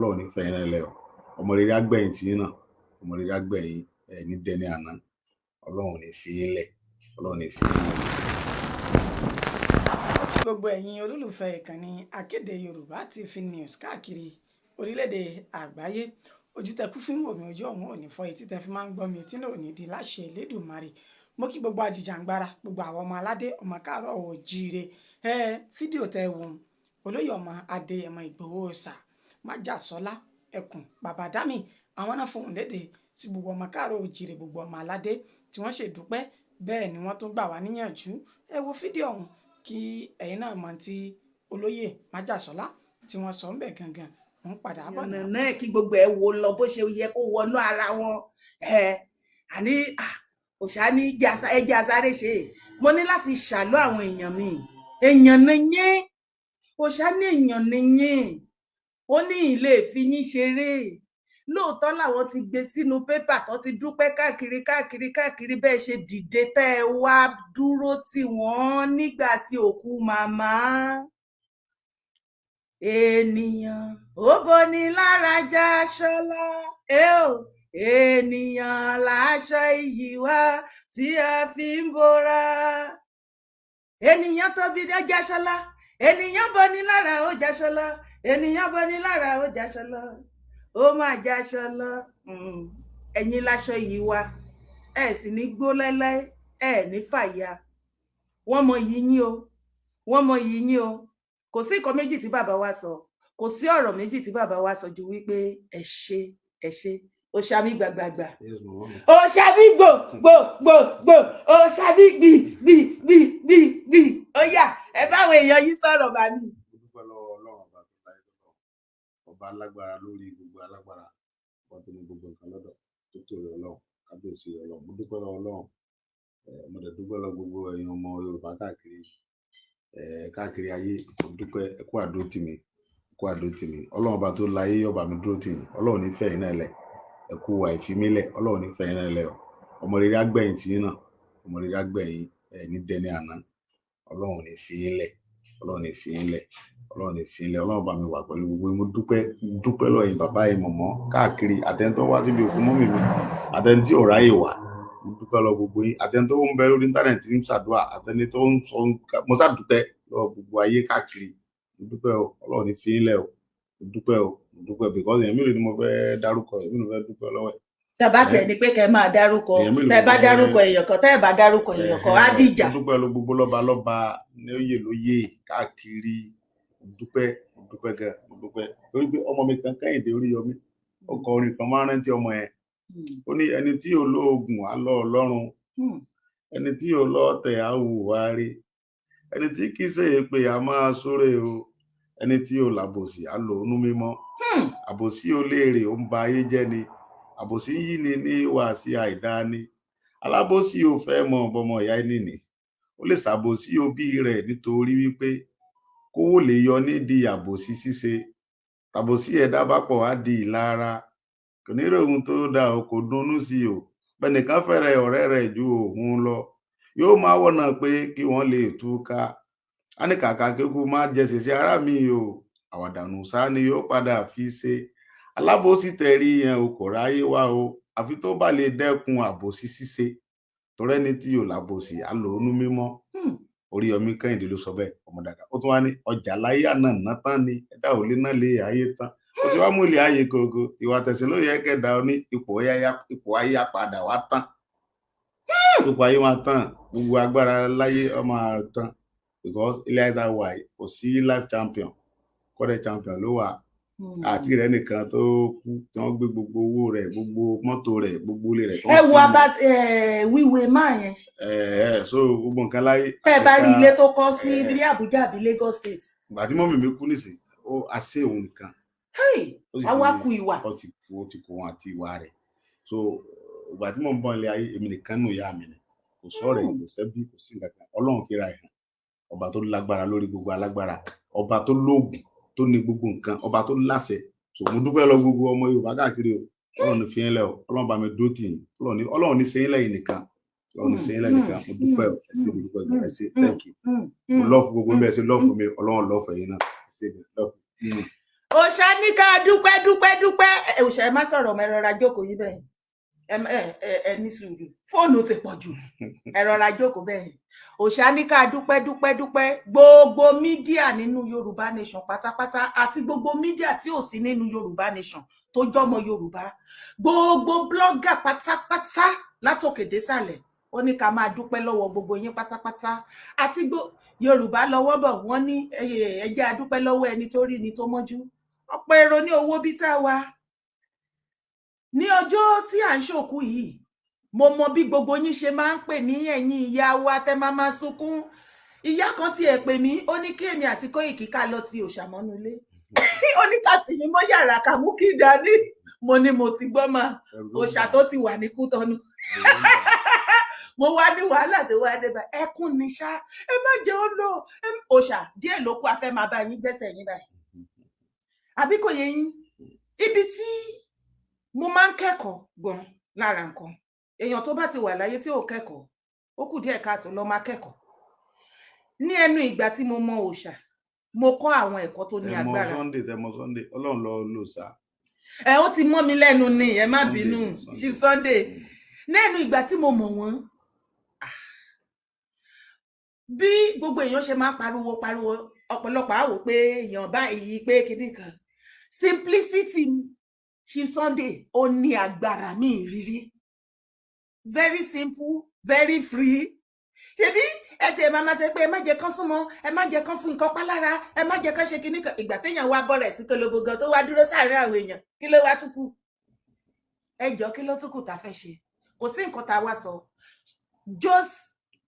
Ọlọ́run ní fẹ̀yìn náà lẹ̀ o. Ọmọ rere á gbẹ̀yìn tiyín náà, ọmọ rere á gbẹ̀yìn ẹ̀ ní dẹni àná. Ọlọ́run ní fi yín lẹ̀, Ọlọ́run ní fi yín lẹ̀. Gbogbo ẹ̀yin olólùfẹ́ ìkànnì Akéde Yorùbá TV News káàkiri orílẹ̀-èdè àgbáyé, ojú tẹ kú fi ń wò mí, ojú ọ̀hún ò ní fọ́, etí tẹ fi máa ń gbọ́ mi, etí náà ò ní di láṣẹ Elédùmarè. Mo kí gbogbo àjìjàǹgbara, gbogbo àwọn ọmọ aládé, ọmọ káàárọ̀ oòjíire. Ẹ fídíò tẹ wò, olóyè ọmọ Adéyẹmọ Ìgbòho Òòṣà Májàsọ́lá Ẹkùn Bàbá Dámì, àwọn náà fohùn lédè sí gbogbo ọmọ káàárọ̀ oòjíire, gbogbo ọmọ aládé tí wọ́n ṣèdúpẹ́. Bẹ́ẹ̀ ni wọ́n tún gbà wá níyànjú. Ẹ wo fídíò ọ̀hún kí ẹ̀yin náà mọ̀ tí olóyè Májàsọ́lá tí wọ́n sọ ń bẹ̀ gangan. Ń padà bọ̀ náà. Náà kí gbogbo ẹ wo lọ bó ṣe yẹ kó wọnú ara wọn. Ẹ àní òṣà ní ẹjẹ asáré ṣe. Mo ní láti ṣàlọ àwọn èèyàn mi. Èèyàn ni yín, òṣà ní èèyàn ni yín. Ó ní ilé ìfi yín ṣeré. Lóòótọ́ làwọn ti gbé sínú pépà tó ti dúpẹ́ káàkiri káàkiri káàkiri, bẹ́ẹ̀ ṣe dìde tẹ́ ẹ wá dúró tì wọ́n nígbà tí òkú màmá. Ènìyàn ó boni lára já aṣọ lọ, ẹ ò ènìyàn láṣọ iyì wá tí a fi ń bora. Ènìyàn tóbi dé jáṣọ lọ, ènìyàn boni lára ó jáṣọ lọ, ènìyàn boni lára ó jáṣọ lọ, ó máa jáṣọ lọ. Ẹ̀yin láṣọ yìí wá, ẹ sì ní gbó lẹ́lẹ́, ẹ ní fàya. Wọ́n mọ iyì yín o, wọ́n mọ iyì yín o. Kò sí nǹkan méjì tí bàbá wa sọ, kò sí ọ̀rọ̀ méjì tí bàbá wa sọ ju wípé ẹ ṣé, ẹ ṣé. Òṣàmì gbàgbàgbà, òṣàmì gbò gbò gbò gbò, òṣàmì gbì gbì gbì gbì gbì. Ó yá, ẹ báwọn èèyàn yìí sọ̀rọ̀ bá mi. Mo dúpẹ́ lọ́wọ́ Ọlọ́run ọba tó láyé tó lọ, ọba alágbára lórí gbogbo alágbára, ọba tó ní gbogbo nǹkan lọ́dọ̀, tó tó rẹ̀ Ọlọ́run, kábíyèsí Ọlọ́run. Mo dúpẹ́ lọ́wọ́ Ọlọ́run. Mo dẹ̀ dúpẹ́ lọ́wọ́ gbogbo ẹ̀yin ọmọ Yorùbá káàkiri káàkiri ayé. Mo dúpẹ́, ẹ kú àdó tì mí, ẹ kú àdó tì mí. Ọlọ́run ọba tó láyé yọba mi dúró tì yín. Ọlọ́run ní fẹ̀yìn náà lẹ̀. Ẹ kú àìfimílẹ̀. Ọlọ́run ní fẹ̀yìn náà lẹ̀ o. Ọmọ rere á gbẹ̀yìn tiyín náà, ọmọ rere á gbẹ̀yìn ẹ̀ ní dẹni àná. Ọlọ́run ní fi yín lẹ̀, Ọlọ́run ní fi yín lẹ̀, Ọlọ́run ní fi yín lẹ̀. Ọlọ́run bá mi wà pẹ̀lú gbogbo yín. Mo dúpẹ́, dúpẹ́ lọ́wọ́ yín, bàbá yín, mọ̀mọ́ káàkiri, àtẹni tó wá síbi òkú mummy mi, àtẹni tí ò ráyè wá. Mo dúpẹ́ lọ́wọ́ gbogbo yín, àtẹni tó ń bẹ lórí íńtánẹ́ẹ̀tì ń ṣàdúrà, àtẹni tó ń sọ. Mo ṣàdúpẹ́ lọ́wọ́ gbogbo ayé káàkiri. Mo dúpẹ́ o. Ọlọ́run ní fi yín lẹ̀ o. Mo dúpẹ́ o, mo dúpẹ́, because èèyàn mélòó ni mo fẹ́ dárúkọ? Èèyàn mélòó mo fẹ́ dúpẹ́ lọ́wọ́ ẹ̀? Tẹ́ bá tiẹ̀ ní pé kẹ́ máa dárúkọ, Èèyàn mélòó tẹ́ bá mo fẹ́ dárúkọ èèyàn kan, tẹ́ bá dárúkọ èèyàn kan, á dìjà. Mo dúpẹ́ lọ gbogbo lọ́ba lọ́ba, lóyè lóyè káàkiri. Mo dúpẹ́, mo dúpẹ́ gan. Mo dúpẹ́ torí pé ọmọ mi kan, Kẹ́hìndé Oríyọmí, ó kọ orin kan, máa ń rántí ọmọ yẹn. Ó ní ẹni tí ò lóògùn á lọ Ọlọ́run, ẹni tí ò lọ tẹ̀ á hùwà rí, ẹni tí kì í ṣe èpè á máa súre o, ẹni tí ò làbòsí á lò ó mímọ́. Àbòsí ò léèrè, ó ń ba ayé jẹ́ ni. Àbòsí yìí ni ní wà sí àìdá ni. Alábòsí ò fẹ́ mọ bọmọ ìyá ẹni nì, ó lè ṣàbòsí òbí rẹ̀ nítorí wípé kówó lè yọ nídìí àbòsí ṣíṣe. Tàbòsí ẹ̀dá bá pọ̀, á di ìlara. Kò ní rí ohun tó dáa o, kò dunnú sí o. Bẹ́nìkan fẹ́rẹ̀ ọ̀rẹ́ rẹ̀ ju òun lọ, yóò máa wọ̀nà pé kí wọ́n lè túká. Á ní kàkà kíkú má jẹ ṣèṣe ara mi o, àwàdànù sá ni yóò padà fi ṣe. Alábòsí tẹ̀rí yẹn o, kò ráyé wá o, àfi tó bá lè dẹ́kun àbòsí ṣíṣe. Torẹ́ni tí yóò lábòsí á lò ó nú mímọ́. Oríyọmí Kẹ́hìndé ló sọ bẹ́ẹ̀, ọmọ dàda. Ó tún wá ní ọjà láyé àná ná tán ni, ẹ̀dá ò lè ná lé ayé tán. Ó sì wá mú ilé ayé kòkó ìwà tẹ̀sìn ló yẹ kẹ́dà ó ní ipò ipò ayé padà wá tán. Ipò ayé máa tán, gbogbo agbára láyé ó máa tán, because ilé ayé tá a wà yìí, kò sí life champion, current champion ló wà. Àti rẹ̀ nìkan tó kú tí wọ́n gbé gbogbo owó rẹ̀, gbogbo mọ́tò rẹ̀, gbogbo ilé rẹ̀. Ẹ wo abá wíwé máa yẹn. Ẹ ẹ, so gbogbo nǹkan láyé. Tẹ́ ẹ bá rí ilé tó kọ́ sí bí Àbújá àbí Lagos State. Ìgbà tí mummy mi kú nísìn, ó àṣẹ òun nìkan. Àwa kú ìwà. Ó ti kú, ó ti kú wọn àti ìwà rẹ̀. So ìgbà tí mò ń bọ̀ ilé ayé, èmi nìkan nù ìyá mi ni. Kò sọ̀rọ̀, kò sẹ́bí, kò sí nǹkan kan. Ọlọ́run fi ra ẹ̀ hàn, ọba tó lágbára lórí gbogbo alágbára, ọba tó lóògùn, tó ní gbogbo nǹkan, ọba tó láṣẹ. So mo dúpẹ́ lọ gbogbo ọmọ Yorùbá káàkiri o. Ọlọ́run ní fi yín lẹ̀ o. Ọlọ́run bá mi dúró tì yín. Ọlọ́run ní ṣe yín lẹ́yìn nìkan. Ọlọ́run ní ṣe yín lẹ́yìn nìkan. Mo dúpẹ́ o. Ẹ ṣé, mo dúpẹ́ gan. Ẹ ṣé, thank you. Mo love gbogbo bí ẹ ṣe love mi. Ọlọ́run love ẹ̀yin náà. Ẹ ṣé, love. Òòṣà ní ká dúpẹ́, dúpẹ́, dúpẹ́. Òòṣà, ẹ má sọ̀rọ̀ mọ́, ẹ rọra jókòó yín bẹ́ẹ̀. Ẹ ẹ ẹ ẹ ní sùúrù, fóònù ti pọ̀ jù, ẹ rọra jókòó bẹ́ẹ̀. Òòṣà ní ká dúpẹ́, dúpẹ́, dúpẹ́. Gbogbo media nínú Yorùbá Nation pátápátá àti gbogbo media tí ò sí nínú Yorùbá Nation tó jọmọ Yorùbá, gbogbo blogger pátápátá látòkè désàlẹ̀, ó ní ká máa dúpẹ́ lọ́wọ́ gbogbo yín pátápátá. Àti gbó Yorùbá lọ́wọ́ bọ̀, wọ́n ní ẹ jẹ́ a dúpẹ́ lọ́wọ́ ẹni tó rí ni tó mọ́jú. Ọ̀pọ̀ èrò ní owó bí tá a wà ní ọjọ́ tí à ń ṣòkú yìí. Mo mọ bí gbogbo yín ṣe máa ń pè mí, ẹ̀yin ìyá wa tẹ́ máa máa sunkún. Ìyá kan tiẹ̀ pè mí, ó ní kí èmi àti Kóìkì ká lọ ti òòṣà mọ́nú ilé, ó ní ká tì yín mọ́ yàrá, ká mú kí dání. Mo ní mo ti gbọ́ mà, òòṣà tó ti wà ní Kútọ́nù. Mo wá ní wàhálà tó wá dé bá ẹkún ní ṣá, ẹ má jẹ́ ó lọ. Òòṣà díẹ̀ ló kú, a fẹ́ máa bá yín gbẹ́sẹ̀ yín báyìí, àbí kò yé yín? Ibi tí mo máa ń kẹ́kọ̀ọ́ gan lára nǹkan, èèyàn tó bá ti wà láyé tí ò kẹ́kọ̀ọ́, ó kù díẹ̀ káàtó lọ máa kẹ́kọ̀ọ́. Ní ẹnu ìgbà tí mo mọ òòṣà, mo kọ́ àwọn ẹ̀kọ́ tó ní ẹ mọ agbára. Sunday, tẹ mọ Sunday, Ọlọ́run lọ lò sá. Ẹ ó ti mọ́ mi lẹ́nu ni, ẹ má Sunday, bínú. Sunday. Chief Sunday, lẹ́nu ìgbà tí mo mọ̀ wọ́n, bí gbogbo èèyàn ṣe máa ń pariwo pariwo, ọ̀pọ̀lọpọ̀ á wò pé èèyàn báyìí pé kinní kan. Simplicity Chief Sunday, ó ní agbára mi ìrírí. Very simple, very free. Ṣebí ẹ tiẹ̀ máa ma ṣe pé ẹ má jẹ́ kán súnmọ́, ẹ má jẹ́ kán fún nǹkan pálára, ẹ má jẹ́ kán ṣe kinní kan. Ìgbà téèyàn wá bọ́rẹ̀ sí kolobo gan, tó wá dúró sáàárín àwọn èèyàn, kí ló wá tún kù? Ẹ jọ, kí ló tún kù tá a fẹ́ ṣe? Kò sí nǹkan tá a wá sọ. Just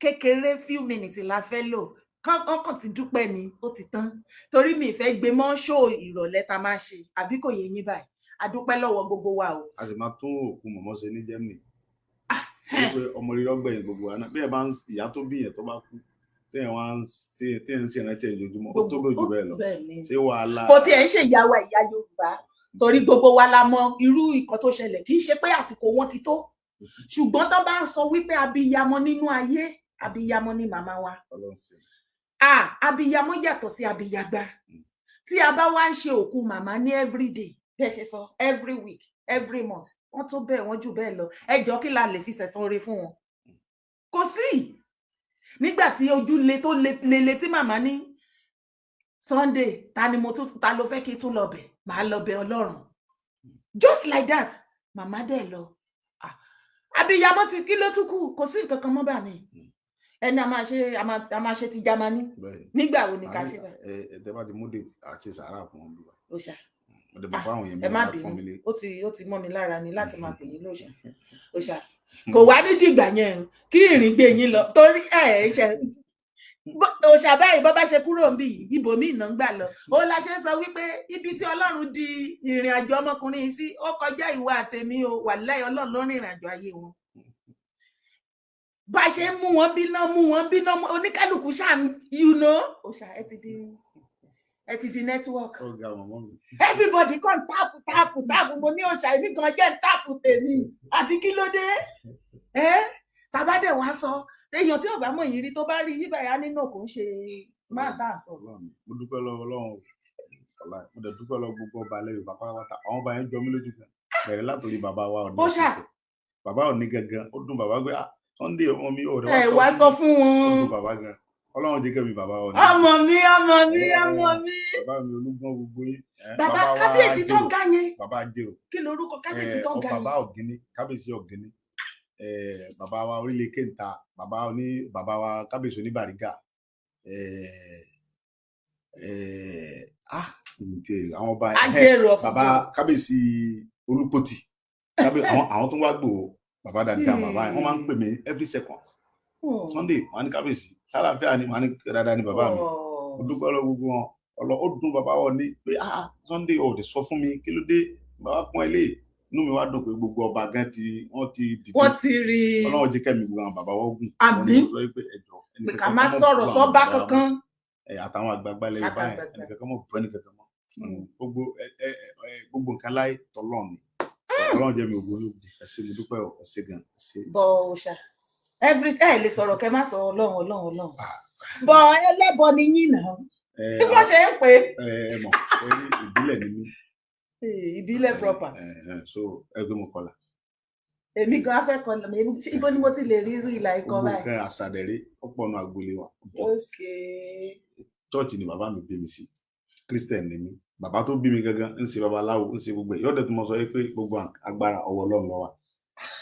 kékeré, few minutes la fẹ́ lò. Kán ti dúpẹ́ ni, ó ti tán, torí mi ìfẹ́ gbé mọ́ ṣó ìrọ̀lẹ́ tá a máa ṣe, àbí kò yé yín báyìí? A dúpẹ́ lọ́wọ́ gbogbo wa o. A sì máa tún òkú mọ̀mọ́ ṣe ní Germany, wípé ọmọ rírọ́ gbẹ̀yìn gbogbo wa náà. Bí ẹ bá ń ìyá tó bí yẹn tó bá kú, téèyàn wá ń ṣe, téèyàn ń ṣe ìrántí ẹ̀ lójúmọ́, ó tó bẹ́ẹ̀ jù bẹ́ẹ̀ lọ. Bẹ́ẹ̀ ni. Ṣé wàhálà? Kò tiẹ̀ ń ṣe ìyá wa, ìyá Yorùbá, torí gbogbo wa la mọ irú ìkan tó ṣẹlẹ̀. Kì í ṣe pé àsìkò wọn ti tó, ṣùgbọ́n tó bá ń sọ wípé abiyamọ nínú ayé, abiyamọ ni màmá wa. Ọlọ́run ṣe. Ah, abiyamọ yàtọ̀ sí abiyagba. Tí a bá wá ń ṣe òkú màmá ní everyday, bẹ́ẹ̀ ṣe sọ, every week, every month, wọ́n tó bẹ́ẹ̀, wọ́n jù bẹ́ẹ̀ lọ. Ẹ jọ, kí la lè fi sẹ̀san oore fún wọn? Kò sí. Nígbà tí ojú le tó le lele tí màmá ní Sunday, ta ni mo tún, ta ló fẹ́ kí n tún lọ bẹ̀? Màá lọ bẹ̀ Ọlọ́run. Just like that, màmá dẹ̀ lọ. Ah, abiyamọ ti, kí ló tún kù? Kò sí nǹkan kan mọ́ bá mi. Ẹni a máa ṣe, a máa ṣe ti Jámánì. Bẹ́ẹ̀ ni. Nígbà wo ni ká ṣe báyìí? Ẹ tẹ bá ti mú date, àti sàárà fún wọn bí wa. Ó ṣá. Mo dẹ̀ mọ̀ fáwọn èèyàn Ẹ mi má wá bínú. pọ́n mi lé. Ó ti mọ́ mi lára ni láti máa pè yín lóòṣà. Òòṣà kò wá ní dìgbà yẹn o, kí ìrìn gbé yín lọ, torí ẹ ẹ ṣe òòṣà báyìí, bọ́ bá ṣe kúrò ń bì yìí, ibòmíì náà ń gbà lọ. Ó la ṣe ń sọ wípé ibi tí Ọlọ́run di ìrìn àjò ọmọkùnrin yìí sí, ó kọjá ìwà àtẹ̀mí o. Wàláhì, Ọlọ́run ló rìnrìn àjò ayé wọn. Bá a ṣe ń mú wọn bíná, mú wọn bíná, oníkálukú ṣáà ń òòṣà, ẹ ti di network. Ó ga, mọ̀mọ́ mi. Everybody kàn tap, tap, tap. Mo ní òòṣà, èmi gan jẹ́ ń tap tèmi, àbí kí ló dé? Ẹ tàbá dẹ̀ wá sọ, èèyàn tí ò bá mọ̀ yìí rí, tó bá rí yíbà yá nínú, kò ń ṣe máa tà sọ. Ọlọ́run mi. Mo dúpẹ́ lọ́wọ́ Ọlọ́run o. Wàláhì, mo dẹ̀ dúpẹ́ lọ́wọ́ gbogbo ọba ilẹ̀ Yorùbá pátápátá. Àwọn ọba yẹn jọ mí lójú gan, bẹ̀rẹ̀ látòrí bàbá wa Ọọ̀ni Ó ṣà. Ifẹ̀. Bàbá Ọọ̀ni gangan, ó dùn bàbá gbé, "Ah, Sunday ọmọ mi ò rẹ." Ẹ wá sọ fún Ó wọn. dùn bàbá gan. Ọlọ́run jẹ́ kẹ́mi bàbá Ọọ̀ni. Ọmọ mi, ọmọ mi, ọmọ mi. Bàbá mi olúgbọ́n, gbogbo yín. Bàbá wa kábíyèsí tó ń Ajérò, ga yẹn. Bàbá Ajérò. Kí lorúkọ kábíyèsí tó ń ga bàbá yẹn? Ọ̀gíní, kábíyèsí Ọ̀gíní, bàbá wa orílẹ̀ kéńtà, bàbá oní bàbá wa kábíyèsí oníbàrígà, ah, ǹtẹ̀ àwọn ọba Ajérò of bàbá Ìjẹ̀bú. Kábíyèsí Olúpọ̀tì, àwọn tó ń wá gbòó bàbá dáadáa, bàbá yẹn, wọ́n máa ń pè mí every second. Sunday, wọn á ní kábíyèsí sálàáfíà ni, wọn á ní dáadáa ni bàbá mi. Mo dúpẹ́ lọ́wọ́ gbogbo wọn. Ọlọ ó dùn bàbá wọn ní pé, "Ah, Sunday, ò dé sọ fún mi, kí ló dé?" Bàbá pọ́n ilé, inú mi wá dùn pé gbogbo ọba gan ti wọ́n ti dìde. Wọ́n ti rí i. Ọlọ́run jẹ́ kẹ́mi gbogbo àwọn bàbá wọn gùn. Àmín. Wọ́n ní mo sọ pé ẹjọ́ Pé ká má sọ̀rọ̀ sọ́ba kankan. Ẹ àtàwọn àgbààgbà ilẹ̀ Yorùbá yẹn, Àtàgbààgbà. ẹnìkankan mọ̀ bọ́ ẹnìkankan mọ́. Gbogbo ẹ ẹ ẹ gbogbo nǹkan láyé tọ́lọ́run ni. Ọlọ́run jẹ́ mi ògùn ológun. Ẹ ṣé, mo dúpẹ́ o, ẹ ṣé gan, ẹ ṣé. Bọ òòṣà, every ẹ lè sọ̀rọ̀ kẹ́ má sọ Ọlọ́run, Ọlọ́run, Ọlọ́run. Bọ ẹlẹ́bọ ni yín náà. Bí wọ́n ṣe ń pè é. Ẹ mọ̀ ẹ rí, ìbílẹ̀ ni mí. Ìbílẹ̀ proper. So ẹ gbé mo kọlà. Èmi gan afẹ́ kọlà. Ibo ni mo ti lè rí irú ìlà ikọ̀ Gbogbo báyìí? nǹkan àṣàdẹ̀rẹ̀ ó pọ̀ nù agboolé wa. But church ni bàbá mi bí mi sí, Christian ni mí. Bàbá tó bí mi gangan ń ṣe babaláwo, ń ṣe gbogbo ẹ̀. Yọ̀dẹ̀ tó mọ sọ pé gbogbo agbára ọwọ́ Ọlọ́run ló wà.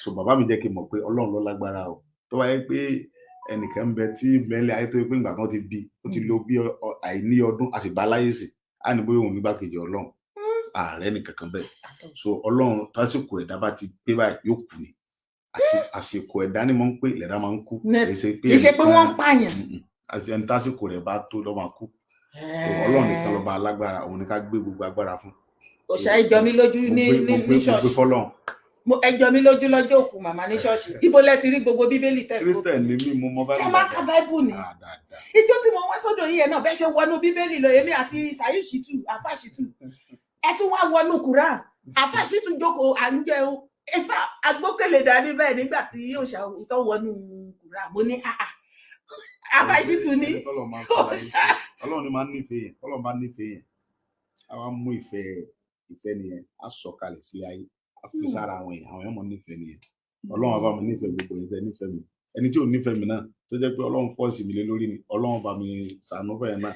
So bàbá mi jẹ́ kí n mọ̀ pé Ọlọ́run ló lágbára o. Tó bá yẹ pé ẹnìkan ń bẹ tí mẹ́lẹ̀ ayé tó yẹ pé ìgbà kan ti bí ó ti lo bí àìní ọdún, a sì bá láyé sí, á ní bóyá òun nígbàkejì Ọlọ́run ààrẹ nìkankan bẹ́ẹ̀. So Ọlọ́run, tásìkò ẹ̀dá bá ti pé báyìí, yóò kú ni. Àsìkò ẹ̀dá ni mo ń pè lẹ́dá máa ń kú. Kì í ṣe pé wọ́n ń pààyàn. Ẹni tásìkò rẹ̀ bá tó ló máa kú. So Ọlọ́run nìkan lọ́ba alágbára, òun ni ká gbé gbogbo agbára fún. Òṣà, ẹ jọ mí lójú ní Mo ní gbé ṣọ́ọ̀ṣì. fọ́lọ́run. Ẹ jọ mí lójú lọ́jọ́ òkú màmá ní ṣọ́ọ̀ṣì. Ibo lẹ ti rí gbogbo Bíbélì tẹ̀ kó? Christian ni mí, mo mọ Ṣé Bible máa ka dáadáa. Báíbù ni? Ah, dáadáa. Ijó tí mo wá sọ́dọ̀ yìí ẹ̀ náà, bẹ́ẹ̀ ṣe wọnú Bíbélì lọ, èmi àti Saheed Shittu, Àfà Shittu, ẹ tún wá wọnú Quran. Àfà Shittu jókòó, à ń jẹun ifá agbókèlè dání bẹ́ẹ̀ nígbà tí òòṣà tó wọnú Quran. Mo ní àà, Àfà Shittu ní Ẹni tọ́lọ̀ máa ń fún láyé. Ọlọ́run ni máa ń nífẹ̀ẹ́ yẹn. Tọ́lọ́run bá nífẹ̀ẹ́ yẹn, á wá mú ìfẹ́ ìfẹ́ nìyẹn, á sọ̀kalẹ̀ sílé ayé, á fi sára àwọn èèyàn, àwọn èèyàn mọ̀ nífẹ̀ẹ́ nìyẹn. Ọlọ́run á bá mi nífẹ̀ẹ́ gbogbo yẹn tẹ́ nífẹ̀ẹ́ mi. Ẹni tí ò nífẹ̀ẹ́ mi náà, tó jẹ́ pé Ọlọ́run force mi lé lórí ni, Ọlọ́run bá mi ṣàánú fẹ́ náà.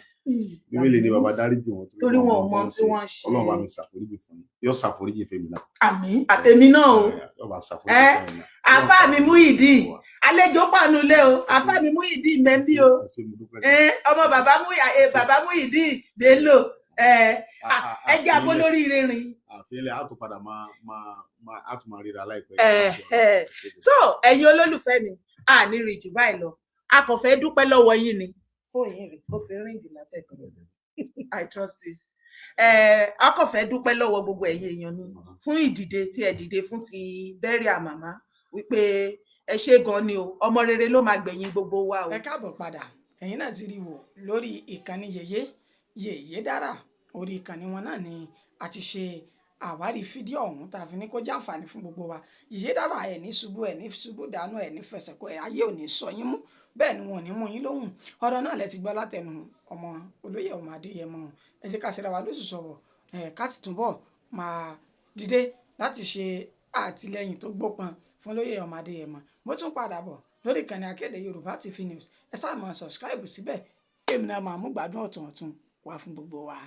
Bíbélì ni bàbá dáríjì wọn Torí wọn ò mọ tó ń tí ṣe. wọ́n ṣe. Ọlọ́run bá mi ṣàforíjì fún yín, yóò ṣàforíjì fún mi náà. Àmín, àtèmi náà o. Yóò bá ṣàforíjì fún mi náà. Àfà mi Muyideen, àlejò pàánù lé o. Àfà mi Muyideen mẹ́bí o. Ẹ ṣé, mo dúpẹ́. Ọmọ bàbá bàbá Muyideen Bello, ẹ jẹ́ abó lórí rìnrìn. Àfihàn á tún padà máa á tún máa ríra láìpẹ́. Ẹ tó, ẹ̀yin olólùfẹ́ mi, a ní rí jù báyìí lọ. A kò fẹ́ dúpẹ́ lọ́wọ́ yín ni. Fóònù yín rè, ó ti ring látẹ̀kọ́. I trust you. A kò fẹ́ dúpẹ́ lọ́wọ́ gbogbo ẹ̀yin èèyàn ni fún ìdìde tí ẹ dìde fún ti burial màmá, wípé ẹ ṣé gan ni o. Ọmọ rere ló máa gbẹ̀yìn gbogbo wa o. Ẹ káàbọ̀ padà. Ẹ̀yin náà ti rí wò lórí ìkànnì Yèyé Yèyé Dára. Orí ìkànnì wọn náà ni a ti ṣe àwárí fídíò ọ̀hún tá a fi ní kó jàǹfààní fún gbogbo wa. Yèyé Dára, ẹ̀ ní ṣubú, ẹ̀ ní ṣubú dànù, ẹ̀ ní fẹsẹ̀ kọ, ẹ̀ ayé ò ní sọ yín mú, bẹ́ẹ̀ ni wọn ò ní mú yín lóhùn. Ọ̀rọ̀ náà lẹ ti gbọ́ látẹnu ọmọ olóyè ọmọ Adéyẹmọ. Ẹ jẹ́ ká ṣe ra wa lóṣù sọ̀rọ̀ ẹ̀, ká sì túbọ̀ máa dìde láti ṣe àtìlẹ́yìn tó gbópọn fún olóyè ọmọ Adéyẹmọ. Mo tún padà bọ̀ lórí ìkànnì Akéde Yorùbá TV News. Ẹ sáà máa subscribe síbẹ̀, èmi náà máa mú gbádùn ọ̀tun ọ̀tun wá fún gbogbo wa.